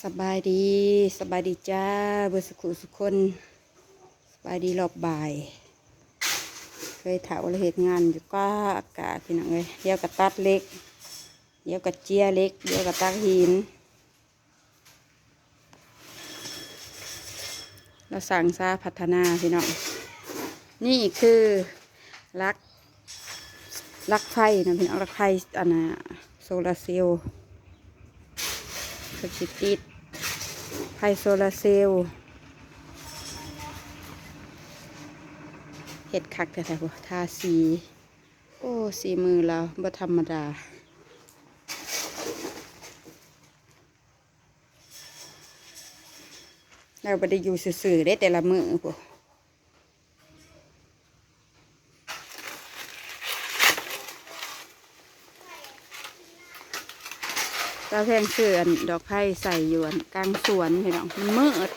ສະບາຍດີ ສະບາຍດີຈ້າ ເບິດສຸຂູສຸຄົນ ສະບາຍດີຮອບບ່າຍ. ເຄີຍເຖົ້າລະເຮັດງານຢູ່ກະອາກາດ ພີ່ນ້ອງເອີຍ, ດຽວກະຕັດເຫຼັກ ດຽວກະເຈຍເຫຼັກ ດຽວກະຕັກຫີນ. ລາວສ້າງສາພັດທະນາພີ່ນ້ອງ. ນີ້ຄືຫຼັກ ຫຼັກໄຟນະພີ່ນ້ອງ, ຫຼັກໄຟອັນນ່າໂຊລາເຊວ. ເພິ່ນຊິຕິດໄຟໂຊລາເຊວ. ເຮັດຄັກແທ້ໆ ໂອ້ ທາສີ. ໂອ້ ສີມືລາວບໍ່ທຳມະດາ. ລາວບໍ່ໄດ້ຢູ່ຊື່ໆເດ້ແຕ່ລະມື້ພຸ້ນ. ສາວແພງຊື້ອັນດອກໄຟໃສ່ຢູ່ອັນກາງສວນພີ່ນ້ອງ, ມັນມືດ.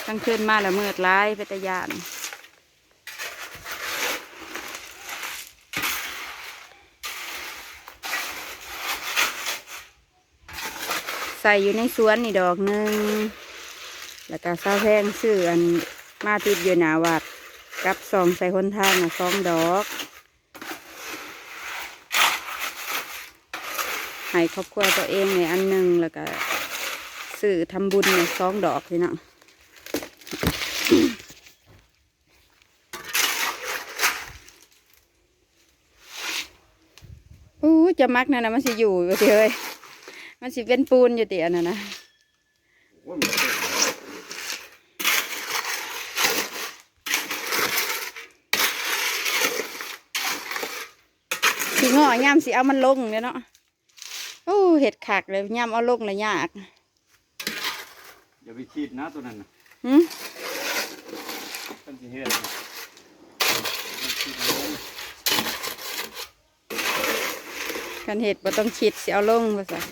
ກາງຄືນມາລະມືດຫຼາຍ ເປັນຕາຢ້ານ. ໃສ່ຢູ່ໃນສວນນີ້ດອກໜຶ່ງ ແລ້ວກະສາວແພງຊື້ອັນມາຕິດຢູ່ໜ້າວັດ ກັບສ່ອງໃສ່ຫົນທາງນະສອງດອກ ໃຫ້ຄອບຄົວຕົວເອງນີ້ອັນໜຶ່ງ ແລ້ວກະຊື້ທຳບຸນນີ້ສອງດອກພີ່ນ້ອງ. ໂອ້ ຈະມັກນັ້ນນະ ມັນຊິຢູ່ຢູ່ຕິເຮີ້ຍ? ມັນຊິເປັນປູນຢູ່ຕິອັນນັ້ນນະ? ໂອ້ຍ ມັນເປັນ ຂີ້ງໍຍາມຊິເອົາມັນລົງເດ້ເນາະ. ໂອ້ ເຮັດຄັກເລີຍ ຍາມເອົາລົງລະຍາກ. ຢ່າໄປຂີດນະໂຕນັ້ນນະ. ຫື? ຄັນຊິເຮັດນະ ຄັນເຮັດບໍ່ຕ້ອງຄິດ ຊິເອົາລົງວ່າຊັ້ນ.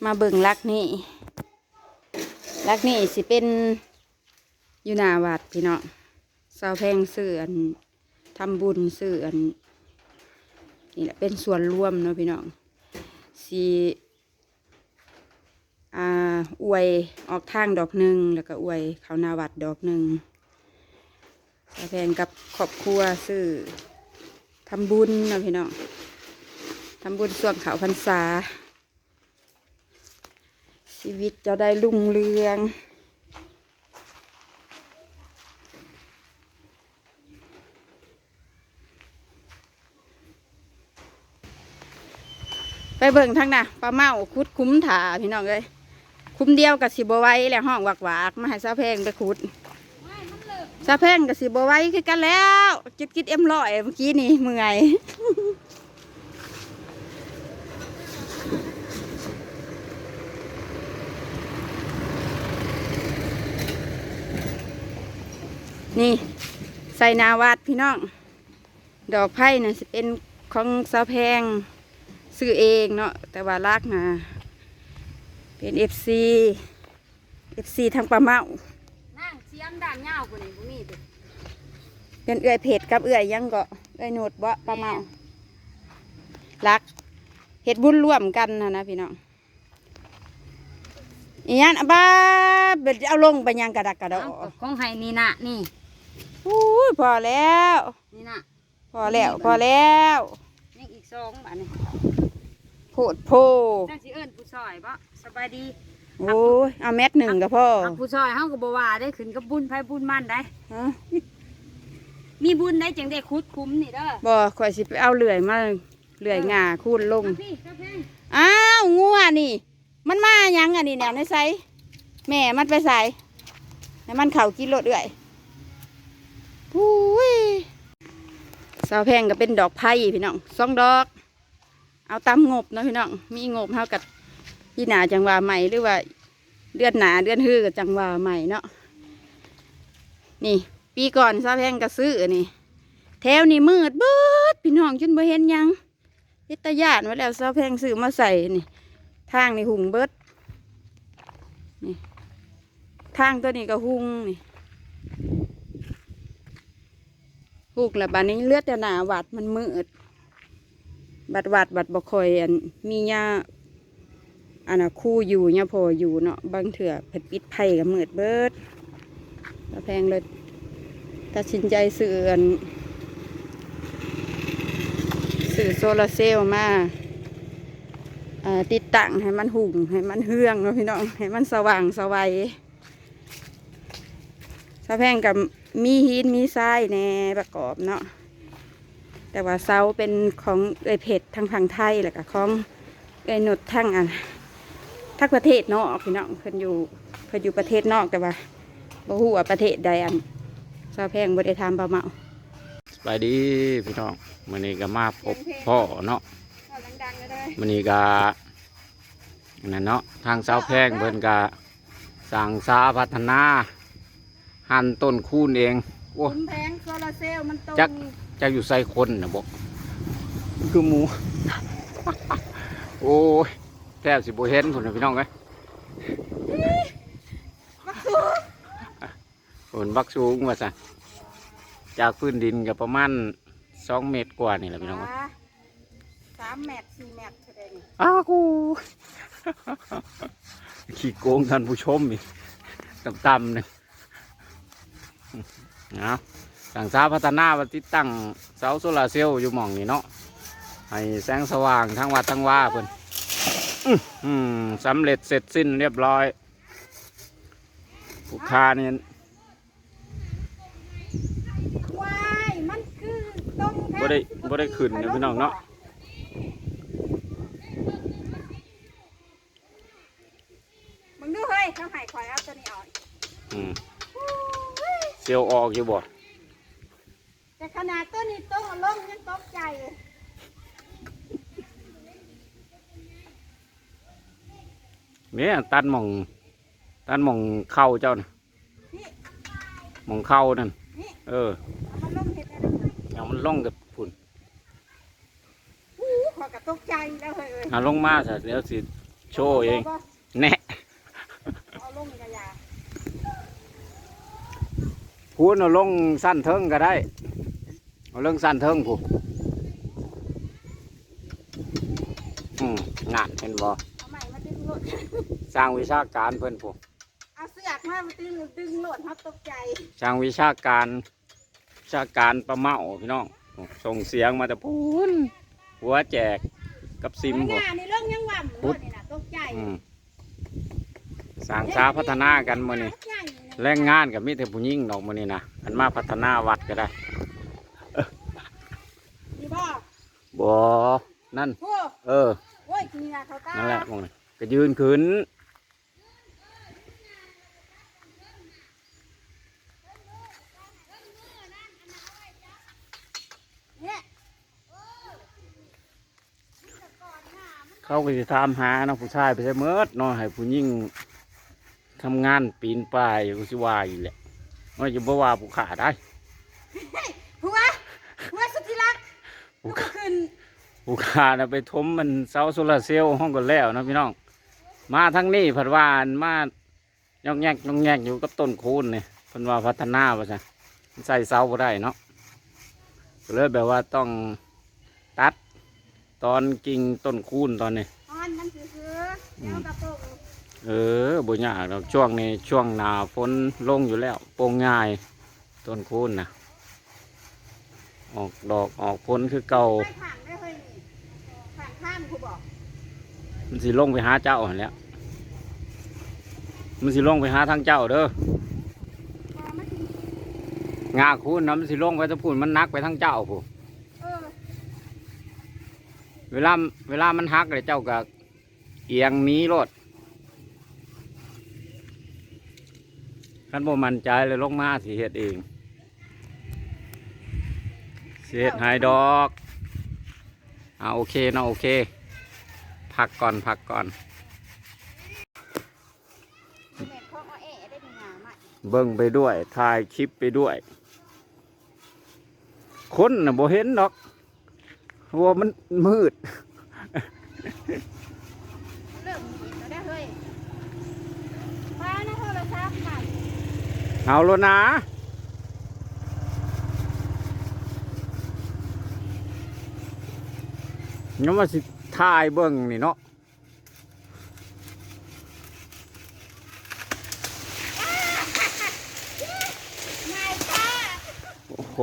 ມາເບິ່ງຫຼັກນີ້ ຫຼັກນີ້ຊິເປັນຢູ່ໜ້າວັດພີ່ນ້ອງ. ສາວແພງຊື້ອັນ ທຳບຸນຊື້ອັນນີ້ແຫຼະ ເປັນສ່ວນລວມເນາະພີ່ນ້ອງ. ຊິ ອ່າ ອວຍອອກທາງດອກໜຶ່ງ ແລ້ວກະອວຍເຂົ້າໜ້າວັດດອກໜຶ່ງ. ສາວແພງກັບຄອບຄົວຊື້ທຳບຸນເນາະພີ່ນ້ອງ, ທຳບຸນຊ່ວງເຂົ້າພັນສາ. ຊີວິດຈະໄດ້ລຸ່ງເຮືອງ. ໄປເບິ່ງທາງໜ້າ ປ້າເມົາຂຸດຂຸມຖ້າພີ່ນ້ອງເອີຍ. ຂຸມດຽວກະຊິບໍ່ໄຫວແລ້ວ ຮ້ອງວາກໆ ມາໃຫ້ສາວແພງໄປຂຸດ. ສາວແພງກະຊິບໍ່ໄຫວຄືກັນແລ້ວ ຈຸດກິດເອັມຮ້ອຍເມື່ອກີ້ນີ້ເມື່ອຍ. ນີ້ ໃສ່ໜ້າວັດພີ່ນ້ອງ. ດອກໄຟນະຊິເປັນຂອງສາວແພງ ຊື້ເອງເນາະ, ແຕ່ວ່າຫຼັກນະເປັນເອັຟຊີ ເອັຟຊີທາງປ້າເມົາ. ນາງສຽມດ້ານຍາວກວ່ານີ້ບໍ່ມີຕິ? ເປັນເອື້ອຍເພັດກັບເອື້ອຍຫຍັງເກາະ ເອື້ອຍນຸດເບາະ ປ້າເມົາ. ແມ່ນ ຫຼັກເຮັດບຸນລວມກັນຫັ້ນນະພີ່ນ້ອງ. ອີຫຍັງ ອາ ບ້າ ເອົາລົງໄປຫຍັງກະດັກກະດໍ? ເອົ້າ ຂອງໃຫ້ນີ້ນະ ນີ້. ອູ້ຍ ພໍແລ້ວ ນີ້ນະ. ພໍແລ້ວ ພໍແລ້ວ ຍັງອີກສອງບາດນີ້. ໂພດໂພ ຈັກຊິເອີ້ນຜູ້ຊ່ອຍບໍ? ສະບາຍດີ. ໂອ້ຍ ເອົາແມັດໜຶ່ງກະພໍ. ເອົາຜູ້ຊ່ອຍເຮົາກະບໍ່ວ່າເດ້ ຂຶ້ນກັບບຸນໃຜບຸນມັນໄດ໋. ຮະ? ມີບຸນໄດ໋ ຈັ່ງໄດ້ຂຸດຂຸມນີ້ເດີ. ບໍ່ ຂ້ອຍຊິໄປເອົາເລື່ອຍມາ ເລື່ອຍຫຍ້າຄູນລົງ. ເອົາພີ້ ເຈົ້າແພງ. ອ້າວ ງົວນີ້ ມັນມາຫຍັງອັນນີ້ແນວໃນໃສ? ແມ່ມັນໄປໃສ? ໃຫ້ມັນເຂົ້າກິນໂລດເອື້ອຍ. ອູ້ຍ ສາວແພງກະເປັນດອກໄຟພີ່ນ້ອງ ສອງດອກ. ເອົາຕາມງົບເນາະພີ່ນ້ອງ, ມີງົບເຮົາກະປີໜ້າຈັ່ງວ່າໃໝ່ ຫຼືວ່າເດືອນໜ້າເດືອນຮືກະຈັ່ງວ່າໃໝ່ເນາະ. ນີ້ ປີກ່ອນສາວແພງກະຊື້ນີ້. ແຖວນີ້ມືດເບິດພີ່ນ້ອງ ຈົນບໍ່ເຫັນຫຍັງ. ເປັນຕາຢ້ານວ່າແລ້ວ ສາວແພງຊື້ມາໃສ່ນີ້. ທາງນີ້ຮຸ່ງເບິດນີ້. ທາງໂຕນີ້ກະຮຸ່ງນີ້ ຮຸ່ງແລ້ວບາດນີ້ເຫຼືອແຕ່ໜ້າວັດມັນມືດ. ບັດວັດບັດບໍ່ຄ່ອຍອັນມີຫຍ້າ ອັນນ່າ ຄູຢູ່ຍາພໍ່ຢູ່ເນາະ ບາງເທື່ອເພິ່ນປິດໄຟກໍມືດເບິດ. ສາວແພງເລີຍຕັດສິນໃຈຊື້ອັນ ຊື້ໂຊລາເຊວມາ ອ່າ ຕິດຕັ້ງໃຫ້ມັນຮຸ່ງ ໃຫ້ມັນເຮືອງເນາະພີ່ນ້ອງ ໃຫ້ມັນສະຫວ່າງສະໄຫວ. ສາວແພງກໍມີຫີນມີຊາຍແດ່ປະກອບເນາະ ແຕ່ວ່າເສົາເປັນຂອງເອື້ອຍເພັດທາງຝັ່ງໄທ ແລ້ວກໍຂອງເອື້ອຍນຸດທາງ ອັນ ທາງປະເທດນອກພີ່ນ້ອງ ເພິ່ນຢູ່ ເພິ່ນຢູ່ປະເທດນອກ ແຕ່ວ່າບໍ່ຮູ້ວ່າປະເທດໃດ. ອັນ ສາວແພງບໍ່ໄດ້ຖາມບ່າວເມົາ. ສະບາຍດີພີ່ນ້ອງ ມື້ນີ້ກໍມາພົບພໍ້ເນາະ ເວົ້າດັງໆເດີ ມື້ນີ້ກໍ ນັ້ນເນາະ ທາງສາວແພງເພິ່ນກະສ້າງສາພັດທະນາຫັ້ນຕົ້ນຄູນເອງ. ໂອ້ ແຜງໂຊລາເຊວມັນຕົງ ຈັກ ຈັກຢູ່ໃສຄົນນະບໍ ຄືໝູ ໂອ້ຍ ແທບຊິບໍ່ເຫັນພຸ້ນນະພີ່ນ້ອງເອີຍ ບັກສູງ ໂອ້ ບັກສູງວ່າຊັ້ນ ຈາກພື້ນດິນກໍປະມານສອງເມັດກວ່ານີ້ແຫຼະພີ່ນ້ອງເອີຍ. ສາມແມັດ ສີ່ແມັດເທົ່າໃດນີ້ ອ້າກູ ຂີ້ໂກງທ່ານຜູ້ຊົມອີກ ຕ່ຳໆໜຶ່ງ. ເອົາ ສ້າງສາພັດທະນາ ວ່າຕິດຕັ້ງເສົາໂຊລາເຊວຢູ່ໝ່ອງນີ້ເນາະ ໃຫ້ແສງສະຫວ່າງທາງວັດທາງວາເພິ່ນ. ອື ສຳເລັດເສັດສິ້ນຮຽບຮ້ອຍ. ລູກຄ້ານີ້ ວ້າຍ ມັນຄືຕົງແທ້ ບໍ່ໄດ້ ບໍ່ໄດ້ຂຶ້ນເນາະພີ່ນ້ອງເນາະ. ເບິ່ງດູເຮີ້ຍ ເຂົາໃຫ້ຂ້ອຍເອົາຕົວນີ້ອອກ. ອືມ ເຊວອອກຢູ່ບໍ່? ແຕ່ຂະໜາດຕົວນີ້ຕົກລົງຍັງຕົກໃຈ. ແມ່ນ ຕັດໝ່ອງ ຕັດໝ່ອງເຂົ່າເຈົ້ານະ. ນີ້ ໝ່ອງເຂົ່ານັ້ນ. ນີ້ ເອີ ເອົາມັນລົງເຮັດແນວໃດ? ເອົາມັນລົງແຕ່ພຸ້ນ. ອູ້ ຂ້ອຍກໍຕົກໃຈແລ້ວເຮີ້ຍເອີຍ. ເອົາລົງມາຊະ ດຽວຊິໂຊເອງ. ບໍ່ ບໍ່ ແນະ ເອົາລົງກະຢ່າ ພຸ້ນ ເອົາລົງຊັ້ນເທິງກໍໄດ້ ເອົາເລິງຊັ້ນເທິງພຸ້ນ. ອືມ ນັ້ນ ເຫັນບໍ່? ເອົາໄມ້ມາດຶງໂລດ ຊ່າງວິຊາການເພິ່ນພຸ້ນ. ເອົາເຊືອກມາດຶງ ດຶງໂລດ ເຮົາຕົກໃຈ. ຊ່າງວິຊາການ ວິຊາການປ້າເມົາພີ່ນ້ອງ ສົ່ງສຽງມາແຕ່ພຸ້ນ ຫົວແຈກກັບຊິມພຸ້ນ. ໂອ້ຍ ນີ້ລົງຍັງຫວ່ຳໂລດນີ້ນະ ຕົກໃຈ. ອືມ ສ້າງສາພັດທະນາກັນມື້ນີ້ ແຮງງານກໍມີແຕ່ຜູ້ຍິງດອກມື້ນີ້ນະ ອັນມາພັດທະນາວັດກໍໄດ້. ນີ້ບໍ່? ບໍ່ ນັ້ນ ໂອ້ ເອີ ໂອ້ຍ ເຫື່ອເຂົ້າຕາ ນັ້ນແຫຼະ ໝ່ອງນີ້ກໍຢືນຂຶ້ນ. ເຂົາກໍຊິຖາມຫາເນາະ ຜູ້ຊາຍໄປໃສເໝິດເນາະ ໃຫ້ຜູ້ຍິງທຳງານປີນປ່າຍ ກໍຊິວ່າອີກແຫຼະ ວ່າຈະບໍ່ວ່າຜູ້ຂ້າໄດ໋. ຜົວ ຜົວສຸດທີ່ຮັກ ຜູ້ຂ້າ ຜູ້ຂ້ານະໄປຖົມມັນເສົາໂຊລາເຊວຫ້ອງກໍແລ້ວເນາະພີ່ນ້ອງ. ມາທາງນີ້ພັດວ່າ ອັນ ມາ ຍອກແຍກຍອກແຍກຢູ່ກັບຕົ້ນຄູນນີ້ ເພິ່ນວ່າພັດທະນາວ່າຊັ້ນ ໃສ່ເສົາບໍ່ໄດ້ເນາະ ກໍເລີຍແບບວ່າຕ້ອງຕັດຕອນກິ່ງຕົ້ນຄູນຕອນນີ້ ອອນມັນຊື່ໆ ອືມ ດຽວກໍປົງ. ເອີ ບໍ່ຍາກດອກ ຊ່ວງນີ້ຊ່ວງໜ້າຝົນລົງຢູ່ແລ້ວ ປົງງ່າຍ ຕົ້ນຄູນນະ ອອກດອກອອກຜົນຄືເກົ່າ. ໄປຂ້າງໄດ້ເຮີ້ຍ ຂ້າງທາງພຸ້ນບໍ? ມັນຊິລົງໄປຫາເຈົ້າຫັ້ນແຫຼະ ມັນຊິລົງໄປຫາທາງເຈົ້າເດີ. ງ່າຄູນນະ ມັນຊິລົງໄປທາງພຸ້ນ ມັນໜັກໄປທາງເຈົ້າພຸ້ນ. ເອີ ເວລາ ເວລາມັນຫັກແລ້ວເຈົ້າກໍ ອຽງໜີໂລດ ຄັນບໍ່ໝັ້ນໃຈແລ້ວລົງມາຊິເຮັດເອງ ຊິເຮັດໃຫ້ດອກ. ອ່າ ໂອເຄເນາະ ໂອເຄ ພັກກ່ອນ ພັກກ່ອນ. ເບິ່ງໄປດ້ວຍ ຖ່າຍຄລິບໄປດ້ວຍ ຄົນນະບໍ່ເຫັນດອກ ເພາະວ່າມັນມືດ. ເລີ່ມເຫັນແລ້ວເດ້ເຮີ້ຍ ມາໃນໂທລະສັບນັ້ນ ເອົາໂລດນາ ຍັງວ່າຊິຖ່າຍເບິ່ງນີ້ເນາະ. ໂຫ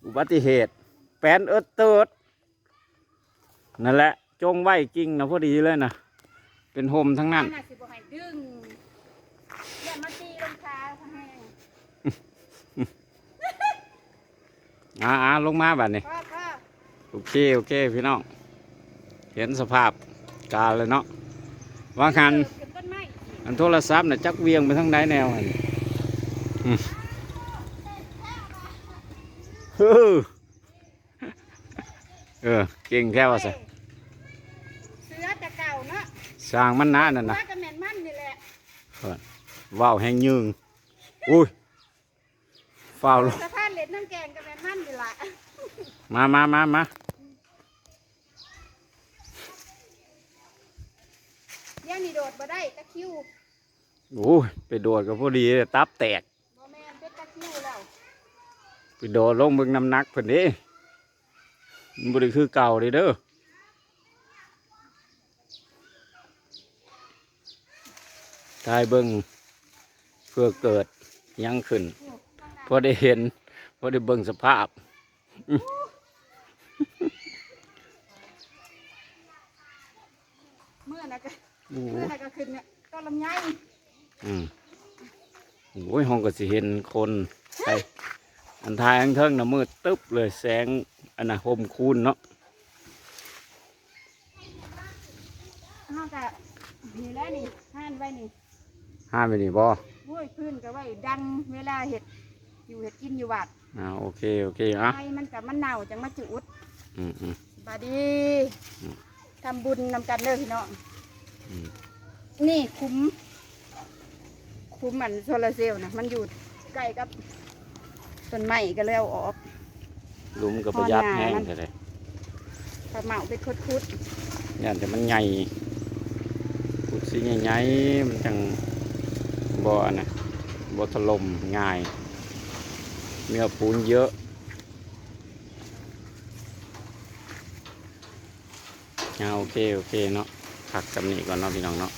ອຸບັດຕິເຫດ ແປນເອິດເຕີດ ນັ້ນແຫຼະ ຈົ່ງໄວ້ກິ່ງນະ ພໍດີເລີຍນະ ເປັນຮົ່ມທັງນັ້ນ. ມັນນະຊິບໍ່ໃຫ້ດຶງ ຢ້ານມັນຕີລົງຂາແຮງ. ອ່າໆ ລົງມາບາດນີ້. ພໍໆ ໂອເຄ ໂອເຄ ພີ່ນ້ອງ ເຫັນສະພາບການແລ້ວເນາະ ວ່າຫັ້ນ. ເອີ ຂຶ້ນຕົ້ນໄມ້ອີກ ອັນໂທລະສັບນະ ຈັກຫວ່ຽງໄປທາງໃດແນວຫັ້ນ. ອືມ ເອີ ເອີ ເກັ່ງແທ້ວ່າຊັ້ນ. ເສືອແຕ່ເກົ່າເນາະ ຊ່າງມັນນະ ນັ້ນນະ ເສືອກໍແມ່ນມັນນີ້ແຫຼະ. ເອີ ເວົ້າແຮງຍືງ ໂອ້ຍ ຟ້າວລົງ ສະພານເຫຼັດນ້ຳແກງກໍແມ່ນມັນນີ້ລະ. ມາ ມາ ມາ ມາ ດຽວນີ້ໂດດບໍ່ໄດ້ ຕະຄຣິວ. ໂອ້ຍ ໄປໂດດກໍພໍດີ ຕັບແຕກ. ບໍ່ແມ່ນ ເປັນຕະຄຣິວແລ້ວ ໄປໂດດລົງເບິ່ງນ້ຳໜັກເພິ່ນເດ້ ມັນບໍ່ໄດ້ຄືເກົ່າເດ້ເດີ. ຖ່າຍເບິ່ງ ເພື່ອເກີດຫຍັງຂຶ້ນ ໂອ້ ພອໄດ້ເຫັນ ພໍໄດ້ເບິ່ງສະພາບ. ມື້ນັ້ນກໍ ໂອ້ ມື້ນັ້ນກໍຂຶ້ນເນາະ ຕົ້ນລຳໄຍ. ອືມ ໂອ້ຍ ເຮົາກໍຊິເຫັນຄົນໄປ ອັນຖ່າຍທາງເທິງນະ ມືດຕຶບເລີຍ ແສງອັນນະ ຮົ່ມຄູນເນາະ. ເຮົາກໍ ນີ້ແຫຼະນີ້ ຮ້ານໄວ້ນີ້ ຮ້ານໄວ້ນີ້ບໍ່? ໂອ້ຍ ພື້ນກໍໄວ້ດັງເວລາເຮັດຢູ່ເຮັດກິນຢູ່ວັດ. ອ່າ ໂອເຄ ໂອເຄ ອ່ະ ໄຟມັນກໍມັນເນົ່າ ຈັ່ງມາຈູດ. ອືມໆ ສະບາຍດີ ອືມ ທຳບຸນນຳກັນເດີພີ່ນ້ອງ. ອືມ ນີ້ຂຸມ ຂຸມອັນໂຊລາເຊວນະ ມັນຢູ່ໃກ້ກັບຕົ້ນໄມ້ ກໍເລີຍເອົາອອກ. ຫຼຸມກໍປະຢັດແຮງແທ້ເດ. ປາເໝົາໄປຂຸດໆ ຢ້ານແຕ່ມັນໃຫຍ່ ຂຸດຊິໃຫຍ່ໆ ມັນຈັ່ງບໍ່ອັນນະ ບໍ່ຖະຫຼົ່ມງ່າຍ ເນື້ອປູນເຍີະ. ອ່າ ໂອເຄ ໂອເຄເນາະ ພັກສ່ຳນີ້ກ່ອນເນາະ ພີ່ນ້ອງເນາະ.